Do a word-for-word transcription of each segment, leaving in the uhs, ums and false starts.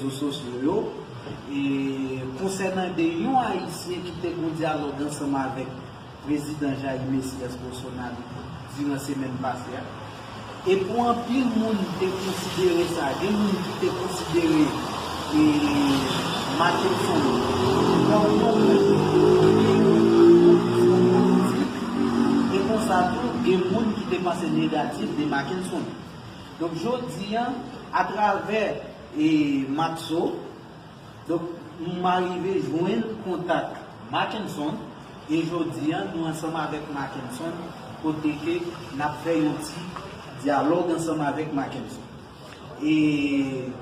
rezo sosyo yo, e konsènan de yon Ayisyen ki te gen yon dyalòg ansanm avèk Prezidan Jair Messias Bolsonaro diran semèn pase a. E pou anpil moun te konsidere sa, gen moun ki te konsidere e, Mackenson kòm yon moun ki gen yon pozisyon politik, e konsa tou, gen moun ki te panse negatif de Mackenson. Donk, jodi a, atravè e, Maxo, donk, m arive jwenn kontak Mackenson, e jodi a, nou ansanm avèk Mackenson, kote ke n ap fè yon ti dyalòg ansanm avèk Mackenson. E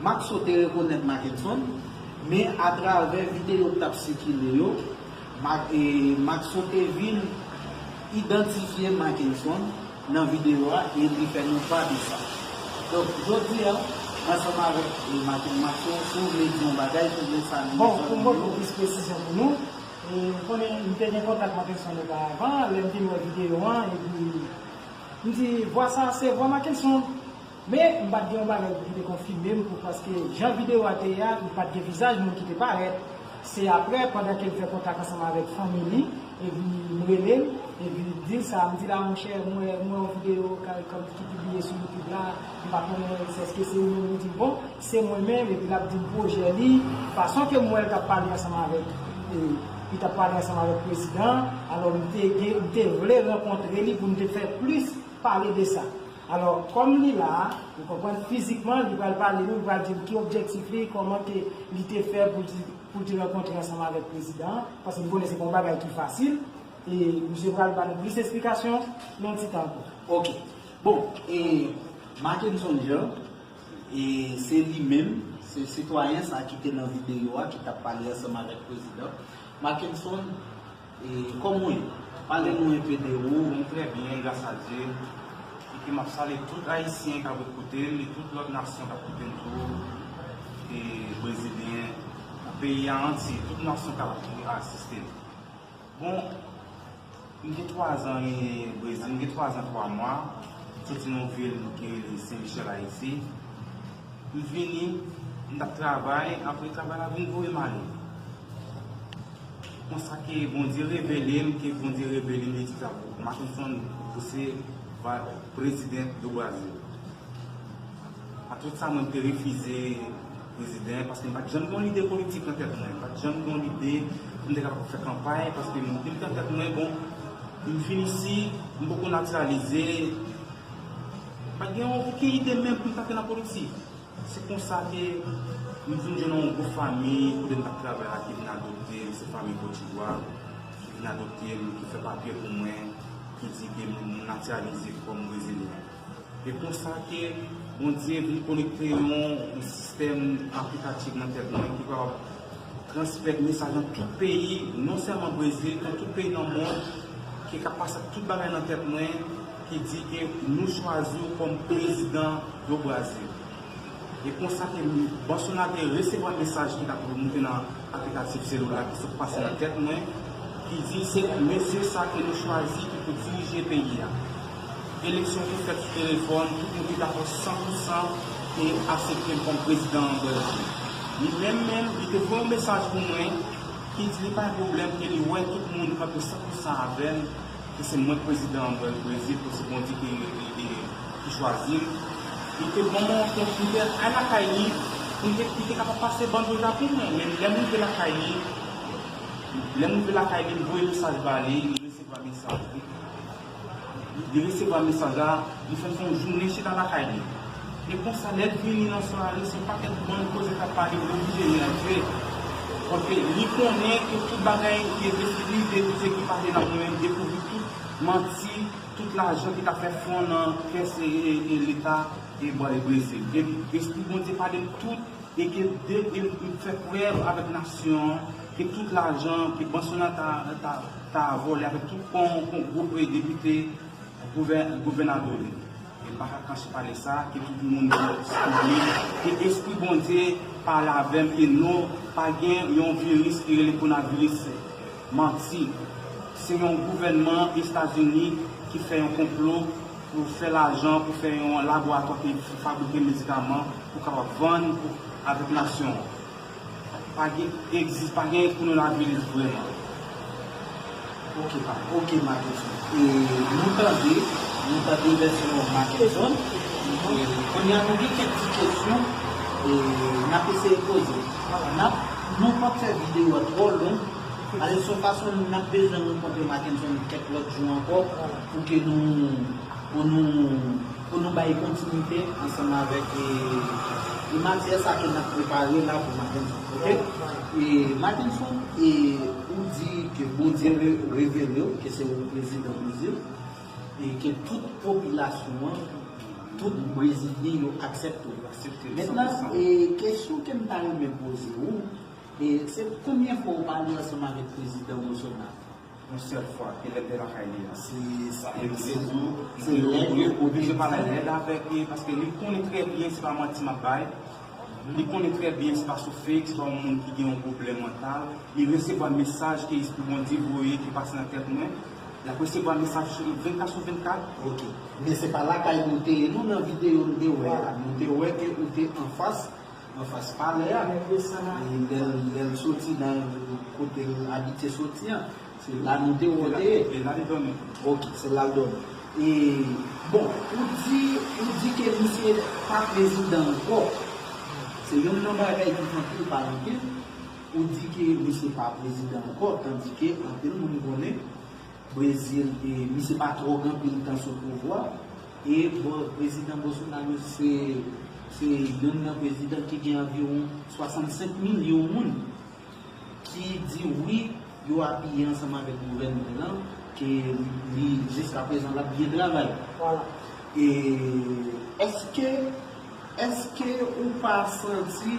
Maxo te rekonèt Mackenson, men atravè videyo k t ap sikile yo, Ma- e Maxo te vin idantifye Mackenson nan videyo a e li fè nou pa de sa. Donk, jodi a, ansanm avèk e, Mackenson, Maxo, si w vle di yon bagay, si w vle salye Bon, pou m zanmi yo. Pote plis presizyon pou nou, e, m konnen m te gen kontak Mackenson oparavan, lè m vin wè videyo an, epi m di, vwa sa a se vwa Mackenson. Men, m pa t gen yon bagay ki te konfime m pou, paske jan videyo a te ye a, li pa t gen vizaj moun ki te parèt. Se aprè, pandan ke l fè kontak ansanm avèk fanmi li, epi m rele l, epi l di l sa, m di la, monchè, m wè, m wè yon videyo ka- ka- ki pibliye sou YouTube la, m pa konnen si èske se ou menm, li di m, bon, se mwen menm, epi l ap di m pwojè li, fason ke m wè l t ap pale ansanm avèk, e, li t ap pale ansanm avèk prezidan, alò m te gen, m te vle rankontre li pou n te fè plis pale de sa. Alò, kòm li la a, ou konprann, fizikman, li pral pale nou, li pral di nou ki objektif li, kòman ke li te fè pou l te, pou l te rankontre ansanm avèk prezidan an, paske m konnen se pa yon bagay ki fasil, e misye pral ba nou plis esplikasyon nan yon ti tan ankò. Ok. Bon, e Mackenson Jean, e se li menm, se sitwayen sa ki te nan videyo a, ki t ap pale ansanm avèk prezidan. Mackenson, e kòman w ye? Pale nou enpe de ou. Mwen trè byen, gras a Dye. Epi m ap salye tout Ayisyen k ap koute m, e tout lòt nasyon k ap koute m tou, e Brezilyen, nan peyi a antye, tout nasyon k ap asiste m. Bon, m gen twa zan e Brezil, m gen twa zan twa mwa, m soti nan yon vil ki rele Sen Michèl, Ayiti. M vini, m t ap travay, apre travay la vin voye m ale. Konsa ke Bondye revele m, ke Bondye revele m, li di sa, Mackenson, ou se va- prezidan do Brazil. Atout sa, mwen, m te refize prezidan, paske m pa t janm gen yon lide politik nan tèt mwen. M pa t janm gen yon lide pou m te kapab fè kanpay, paske m te met nan tèt mwen, bon, m vin isi, m poko natiralize, m pa t gen yon okenn ide menm pou m t antre nan politik. Se konsa ke m vin jwenn yon gwoup fanmi kote m t ap travay la ki vin adopte m, se fanmi Kotdivwa, ki vin adopte m, ki fè papye pou mwen, ki di ke m natiralize kòm brezilyen. E konsa ke Bondye vin konekte yon, yon sistèm aplikatif nan tèt mwen ki kapab transmèt mesaj nan tout peyi, non sèlman Brezil, nan tout peyi nan mond, ki ka pase tout bagay nan tèt mwen, ki di ke nou chwazi w kòm prezidan do Brazil. E konsa ke Bolsonaro te resevwa mesaj ki t ap moute nan aplikatif selila ki sot pase nan tèt mwen, ki di se mesye sa ke nou chwazi ki pou dirije peyi a. Eleksyon te fèt sou telefòn, tout moun te dakò san pou san e aksepte l kòm prezidan an Brezil. Li menm menm, li te voye yon mesaj pou mwen ki di li pa gen pwoblèm ke li wè tout moun kanpe san pou san avè m, ke se mwen k prezidan an Brezil, ke se Bondye ki, ki, ki, ki chwazi m. Li te ban mwen yon kont pou m te al lakay li, pou m te, li te kapab pase bann dega pou mwen. Men lè m rive lakay li, lè m rive lakay li, m voye mesaj ba li, li resevwa mesaj li. Li resevwa mesaj la, li fè m fè yon jounen chita lakay li. E konsa, lè l vini nan swa a, se yon pakèt bann koze k ap pale, li oblije nève. Paske li konnen ke tout bagay ki egziste, li te, te ki pase nan mwen, dekouvri tout manti, tout lajan ki t ap fè fon nan kès e, e, e Leta e Bra-, e Brezil. E Lespri Bondye pale m tout, e ke de, e, e fè prèv avèk nasyon an, ke tout lajan ke Bolsonaro ta, ta, ta vòlè avèk tout kon, kon gwoup e depite, gouvè-, gouvènadò li. E m pa ka kanche pale sa, ke tout moun konnen, ke Lespri Bondye pale avè m, e non, pa gen yon viris ki rele kowonaviris manti. Se yon gouvènman Etazini ki fè yon konplo pou fè lajan, pou fè yon laboratwa ki fabrike medikaman, pou kapab vann, pou avèk nasyon an. Pa gen egzis, pa gen pou nou lavi vrèman. Ok, pa, ok, Mackenson. E nou tande, nou tande vèsyon Mackenson. E kounye a nou gen kèk ti kesyon e n ap eseye poze. N ap, nou p ap fè videyo a twò long. Alè, se yon fason n ap bezwen rankontre Mackenson kèk lòt jou ankò pou ke nou, pou nou, pou nou bay kontinite ansanm avèk e, e matyè sa ke n ap prepare la pou Mackenson. Ok? E Mackenson, e ou di ke Bondye re- revele w ke se ou prezidan Brezil, e ke tout popilasyon an, tout Brezilyen yo aksepte w. Mentnan, e kesyon ke m ta renmen poze w, e se konbyen fwa w pale ansanm avèk prezidan Bolsonaro? Yon sèl fwa, e lè m te lakay li a. Se sa. E m te di w, m te oblije pale lèd avèk li, paske li konnen trè byen se pa manti m ap bay. Li konnen trè byen se pa sou fake, se pa yon moun ki gen yon pwoblèm mantal. Li resevwa mesaj ke Espri Bondye voye ki pase nan tèt mwen. L ap resevwa mesaj vennkat sou vennkat. Ok. Men se pa lakay nou te ye, non, nan videyo m te wè a. Nou te wè ke ou te anfas, anfas palè a. E lè l, lè l soti nan kote l abitye soti an, se la nou te wè w te ye. E la li dòmi. Ok, se la l dòmi. E, bon, ou di, ou di ke misye pa prezidan ankò. Se youn nan bagay ki fè anpil pale anpil. Ou di ke misye pa prezidan ankò, tandike anpil moun konnen Brezil, e misye pa twò gen anpil tan sou pouvwa. E bon, prezidan Bolsonaro se, se youn nan prezidan ki gen anviwon swasannsenk milyon moun ki di wi, yo apiye ansanm avèk gouvènman an, ke li, jiskaprezan, l ap byen travay. Vwala. E èske, èske ou pa santi,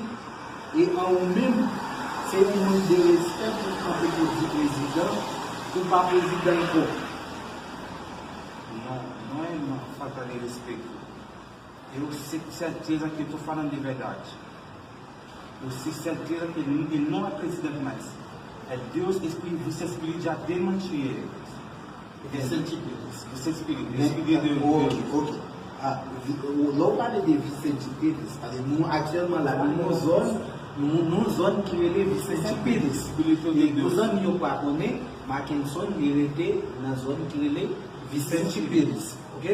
e an ou menm, se yon mank de respè pou w kanpe pou w di prezidan, ou pa prezidan ankò? Non, mwen, non, falta de respeito. Eu se- certeza que eu tô falando de verdade. Eu sei certeza que ele não é presidente mais. É Deus, Espírito, Vicente Espírito já desmanchou ele. Vicente Pires. Vicente Espírito, Espírito de Deus. Ok, ok. Ah, vi- o- lè w pale de Vicente Pires, pale nou aktyèlman la, nou nan zòn, nou nan zòn ki rele Vicente Pires. Espírito de Deus. E pou zanmi yo pa konnen, Mackenson, li rete nan zòn ki rele Vicente Pires. Ok?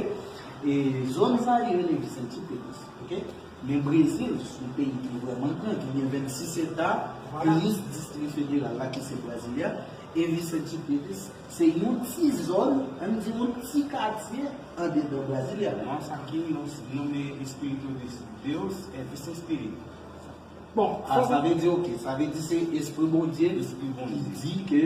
E zòn sa yo rele Vicente Pires, ok? Men Brezil, se yon peyi ki vrèman gran, ki gen vennsis eta, plis distri federal la ki se Brasilia, e Vicente Pires, se yon ti zòn, ann di yon ti katye andedan Brasilia. Mas aqui nós nome Espírito de Deus é Vicente Espírito. Bon, ah, sa vle di, ok, sa vle di se Espri Bondye ki di ke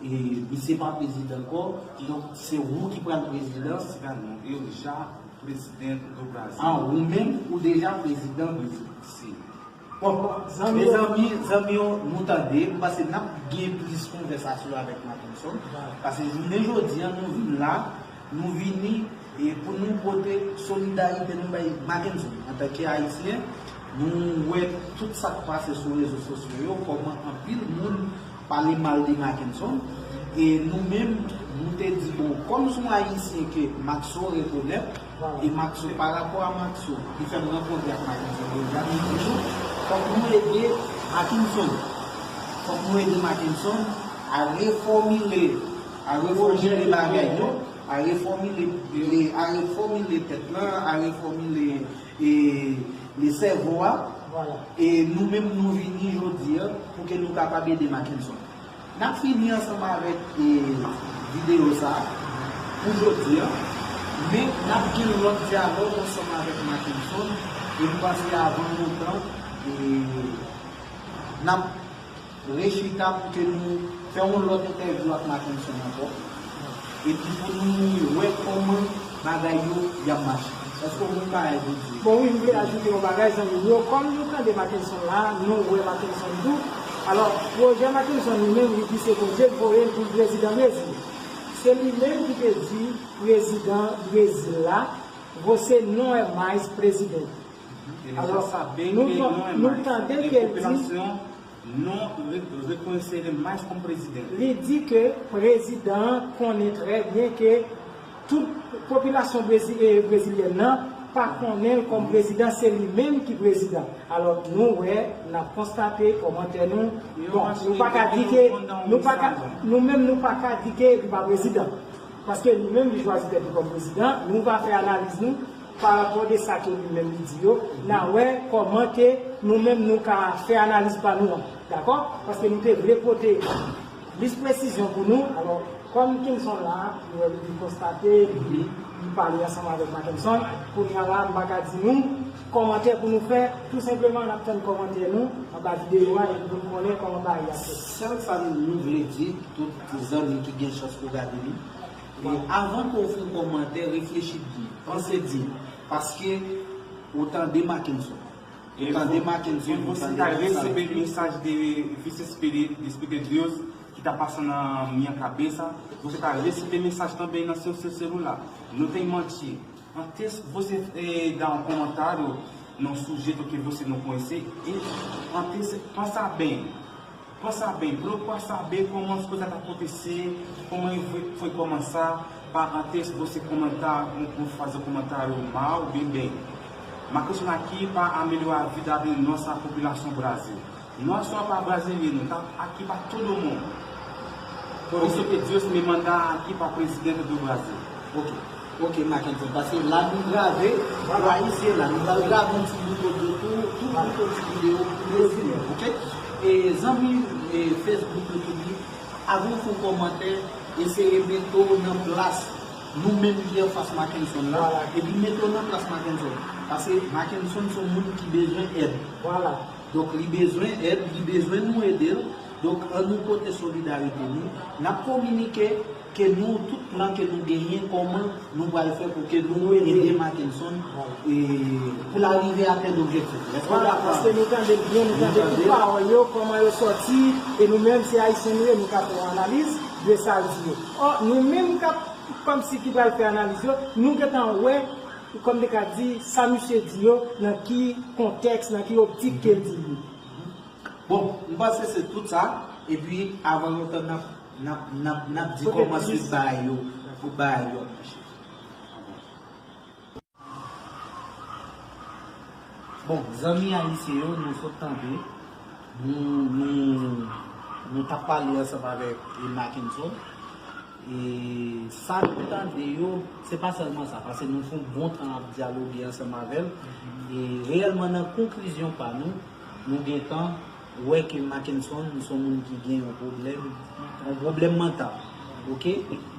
e, misye pa prezidan ankò, donk se ou ki pral prezidan. Espiritualmente, eu já presidente do Brasil. Ah, ou menm, ou deja prezidan Brezil. Sim. Bon, zanmi yo, mezanmi, zanmi yo, nou tande, m panse n ap gen plis konvèsasyon avèk Mackenson, paske jounen jodi a, nou vin la, nou vini e pou nou pote solidarite nou bay Mackenson. Antanke Ayisyen, nou wè tout sa k pase sou rezo sosyo yo, kòman anpil moun pale mal de Mackenson. E nou menm, nou te di, bon, kòm se yon Ayisyen ke Maxo rekonèt, e Maxo, pa rapò a Maxo, li fè m rankontre ak Mackenson, jodi a, nou di nou, fòk nou ede Mackenson. Fòk nou ede Mackenson a refòmile, a refòmile bagay yo, a refòmile, e, a refòmile tèt lan, a refòmile, e, le sèvo a. Vwala. E nou menm, nou vini jodi a pou ke nou kapab ede Mackenson. N ap fini ansanm avèk, e, videyo sa a pou jodi a, men n ap gen lòt dyalòg ansanm avèk Mackenson, e m panse avan lontan, e, n ap rechita pou ke nou fè yon lòt entèvyou ak Mackenson ankò. Epi pou nou wè kòman bagay yo y ap mache. Èske w konn bagay pou di? Bon, wi, m vle ajoute yon bagay, zanmi m yo. Kòm nou tande Mackenson la, nou wè Mackenson tou. Alò, pwojè Mackenson li menm, li di se Bondye k voye l pou l prezidan Brezil. Se li menm ki te di prezidan Brezil la, você não é mais presidente. Alò, nou, nou tande ke l di, non re- reconhecer ele mais como presidente. Li di ke prezidan an konnen trè byen ke tout popilasyon brezi- e, brezilyèn nan pa konnen l kòm prezidan, se li menm ki prezidan. Alò, nou wè, n ap konstate kòmantè nou. Bon, nou pa ka di ke, nou pa ka, nou menm nou pa ka di ke li pa prezidan. Paske li menm li chwazi tèt li kòm prezidan, nou va fè analiz nou pa rapò de sa ke li menm li di yo, n a wè kòman ke nou menm nou ka fè analiz pa nou an, dakò? Paske nou te vle pote plis presizyon pou nou. Alò, kòm Kenson la, nou wè li konstate, li, li pale ansanm avèk Mackenson, kounye a la, m pa ka di nou kòmantè pou nou fè, tou senpleman n ap tann kòmantè nou anba videyo a epi pou n konnen kòman bagay la fèt. Sèl sa nou vle di, tout zanmi ki gen chans pou gade li, e avan ke w fè yon kòmantè, reflechi byen, panse byen, paske ou tande Mackenson. Ou tande Mackenson, ou tande sa l di. Mesaj de Vice Spirit, de Spirit Dios, ki ta pase nan minha cabeça, você tá receber mensagem também no seu, seu celular. Não tem manti. Antes você eh, dar um comentário num sujeito que você não conhece, e antes pensar bem. Pensa bem, procura saber como as coisas aconteceram, como foi, foi começar, para antes você comentar, um, um, fazer um comentário mal, bem, bem. Uma questão aqui para melhorar a vida da nossa população Brasil. Não é só para brasileiro, tá aqui para todo mundo. Por isso que Deus me manda aqui para presidente do Brasil. Ok, ok, Mackenson, paske la nou grave pou Ayisyen la, nou pral grave yon ti bout odyo tou, tou bout yon ti videyo pou Brezil, ok? E zanmi e Facebook yo tou di, avan w fè yon kòmantè, eseye mete w nan plas nou menm ki anfas Mackenson la, epi mete w nan plas Mackenson. Paske Mackenson se yon moun ki bezwen èd. Donk, li bezwen èd, li bezwen nou ede l. Donk, ann nou pote solidarite nou. N ap kominike ke nou, tout plan ke nou genyen, kòman nou pral fè pou ke nou ede Mackenson e, pou l arive atenn objektif li. Èske w dakò avè m? Paske nou tande byen, nou tande tout pawòl yo, kòman yo sòti, e nou menm, se Ayisyen nou ye, nou ka fè yon analiz de sa l di yo. Ò, nou menm k ap, kòmsi ki pral fè analiz yo, nou gentan wè, kòm te ka di, sa misye di yo, nan ki kontèks, nan ki optik ke l di yo. Bon, m panse se tout sa, epi avan lontan n ap, n ap, n ap, n ap di kòman swit bagay yo, pou bagay yo ap mache. Bon, zanmi ayisyen yo, nou sot tande, nou, nou, nou t ap pale ansanm avèk Mackenson. E sa nou tande yo, se pa sèlman sa, paske nou fè yon bon tan ap dyaloge ansanm avè l. E reyèlman, nan konklizyon pa nou, nou gentan wè ke Mackenson se yon moun ki gen yon pwoblèm, yon pwoblèm mantal. Oke?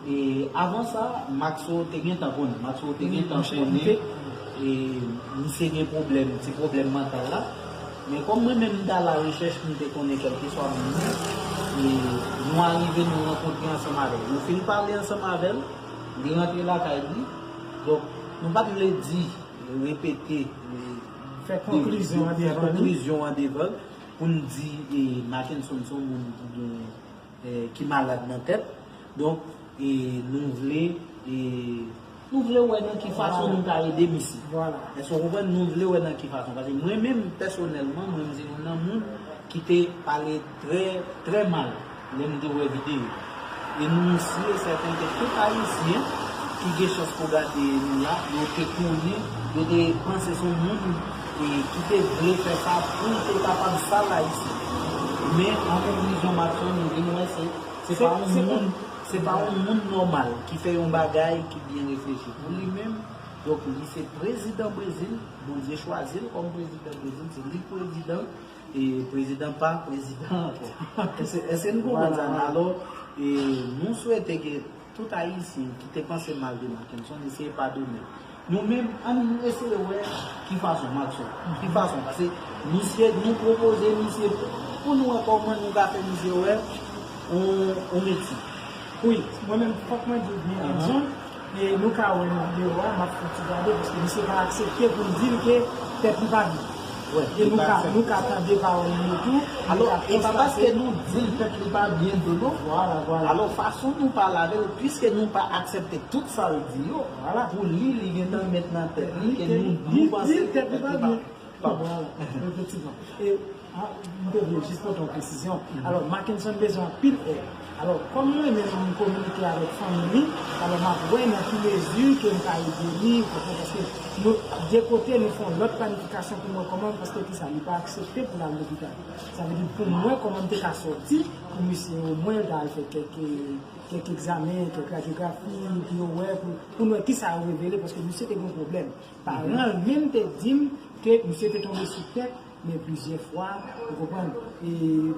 E avan sa, Maxo te gentan konnen, Maxo te gentan konnen, e misye gen pwoblèm, ti pwoblèm mantal la. Men kòm mwen menm m t al a rechèch, m te konnen kèlkeswa moun nan, e nou arive nou rankontre ansanm avè l. Nou fin pale ansanm avè l, li rantre lakay li. Donk, nou pa t vle di, repete, e, fè konklizyon an devan l pou n di, e, Mackenson se yon moun ki gen, e, ki malad nan tèt. Donk, e, nou vle, e, nou vle wè nan ki fason nou ka ede misye. Èske w konprann? Nou vle wè nan ki fason. Paske mwen menm, pèsonèlman, mwen, m se youn nan moun ki te pale trè, trè mal lè m te wè videyo. E nou si e sèten ke tout Ayisyen ki gen chans pou gade nou la, yo te konnen, yo te panse se yon moun, e, ki te vle fè sa pou l te kapab sal Ayisyen. Men, an konklizyon, Maxo, nou vin wè se, se pa yon moun, se pa yon moun nòmal ki fè yon bagay ki byen reflechi pou li menm. Donk, li se prezidan Brezil, Bondye chwazi l kòm prezidan Brezil, se li k prezidan, e prezidan pa prezidan ankò. Èske, èske nou konprann sa? Alò, e, nou swete ke tout Ayisyen ki te panse mal de Mackenson eseye padone l. Nou menm, ann nou eseye wè ki fason, Maxo, ki fason, paske misye, nou pwopoze misye pou, pou nou wè kòman nou ka fè misye wè yon, yon metye. Wi, mwen menm, fòk mwen di w byen, Edson, e nou ka wè nan videyo a, m ap fè yon ti gade, paske misye pa aksepte pou l di l ke tèt li pa byen. E nou ka, nou ka tande pawòl li yo tou. Alò, e pa paske nou di l tèt li pa byen tou, non. Alò, fason nou pale avè l, piske nou pa aksepte tout sa l di yo, pou li, li gentan met nan tèt li ke nou, nou panse tèt li pa byen. Bon, vwala, efektivman. E, a, m te vle jis pote yon presizyon. Alò, Mackenson bezwen anpil èd. Alò, kòm mwen menm m kominike avèk fanmi li, alò m ap wè nan ki mezi ke m ka ede li, ou konprann, paske nou, de kote, nou fè yon lòt planifikasyon pou m wè kòman, paske kisa, li pa aksepte pou l al lopital. Sa vle di, pou m wè kòman m te ka sòti, pou misye omwen l ta al fè kèk, kèk egzamen, kèk radyografi, pou yo wè, pou, pou nou wè kisa yo revele, paske misye te gen yon pwoblèm. Paran l menm te di m ke misye te tonbe sou tèt, men plizyè fwa, ou konprann, e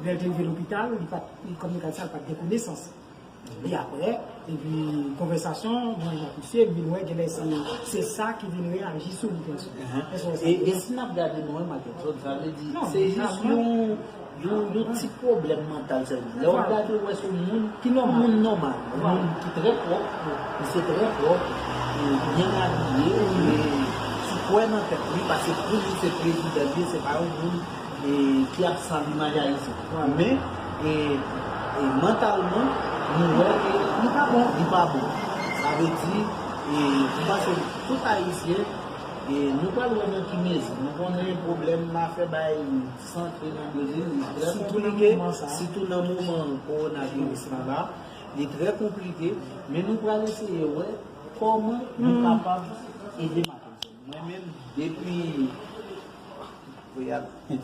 lè l te rive lopital, li pa t, li, kòm yo ka di sa, li pa t gen konesans. E apre, epi konvèsasyon mwen ak misye, m vin wè genlè se, se sa ki vin reyaji sou li, pèsonèl. Èske w wè sa? E, e si n ap gade nou menm ak Edson, sa vle di, se jis yon, yon, yon ti pwoblèm mantal sèlman. Lè w gade, w wè se yon moun ki nòmal, yon moun ki trè pwòp, misye trè pwòp, e byen abiye, e ki kwè nan tèt li, paske pou li se prezidan li ye, se pa yon moun e, ki ap sal imaj Ayiti. Men, e, e, mantalman, nou wè ke li pa bon. Li pa bon. Sa vle di, e, m panse tout Ayisyen, e, nou pral wè nan ki mezi. Nou konnen pwoblèm afè bay san antre nan Brezil, li trè konplike, sitou nan moman kowonaviris lan la. Li trè konplike, men nou pral eseye wè kòman nou kapab ede Mackenson. Mwen menm, depi, regade,